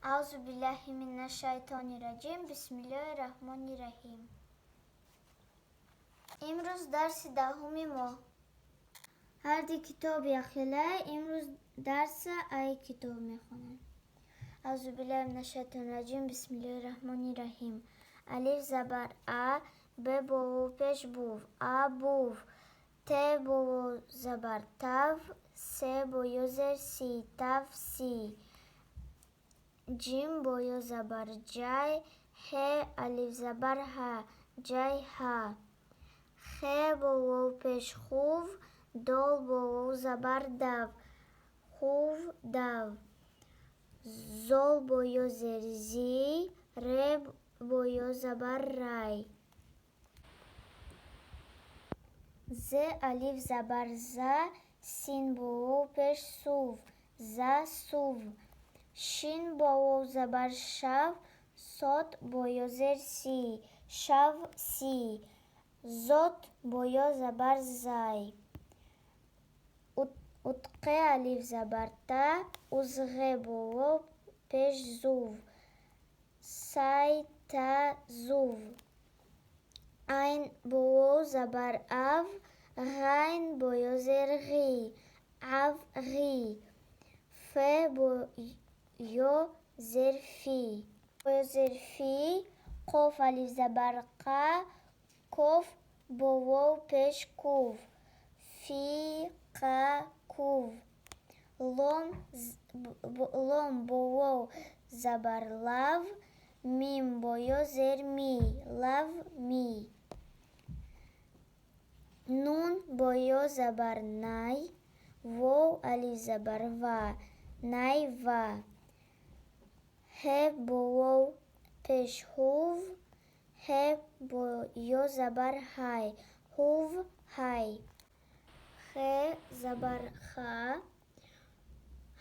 Аузу биллаҳи минаш шайтони раҷим. Бисмиллоҳи раҳмони раҳим. Имрӯз дарси 10-уми мо. Ҳарди китоб яхела, имрӯз дарса ай китоб мехонем. Аузу биллаҳи минаш шайтони раҷим. Бисмиллоҳи раҳмони раҳим. Алиф забар а, б бо вов пеш був, а був, т бо вов забар тав, с бо ё зер си, тав си, ҷим бо ё забар ҷай, ҳ алиф забар ҳа, ҷай ҳа, х бо вов пеш хув, дол бо вов забар дав, хув дав, зол бо ё зер зи, р бо ё забар рай, з алиф забар за, син бо вов пеш сув, за сув, шин бо вов забар шав, сод бо ё зер си, шав си, зот бо ё забар зай, утқе алиф забар та, узғе бо вов пеш зув, сай та зув, айн бо вов забар ав, ғайн бо ё зер ғи, ав ғи, ф бо ё зер фи, бо ё зер фи, қоф алиф забар қа, коф бо вов пеш кув, фи қа кув, лом бо вов забар лав, мим бо ё зер ми, лав ми, нун бо ё забар най, вов алиф забар ва, най ва, ҳ бо вов пеш ҳув, ҳ бо ё забар ҳай, ҳув ҳай, х забар ха,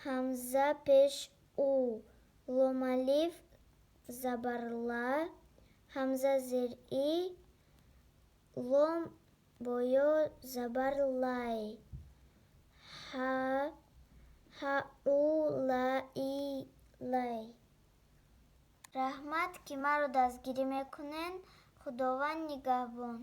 ҳамза пеш у, ломалиф забар ла, ҳамза зер и, лом бо ё забар лай, ҳа ҳа у ла и лай. Раҳмат, ки маро дастгирӣ мекунед. Худованд нигаҳбон.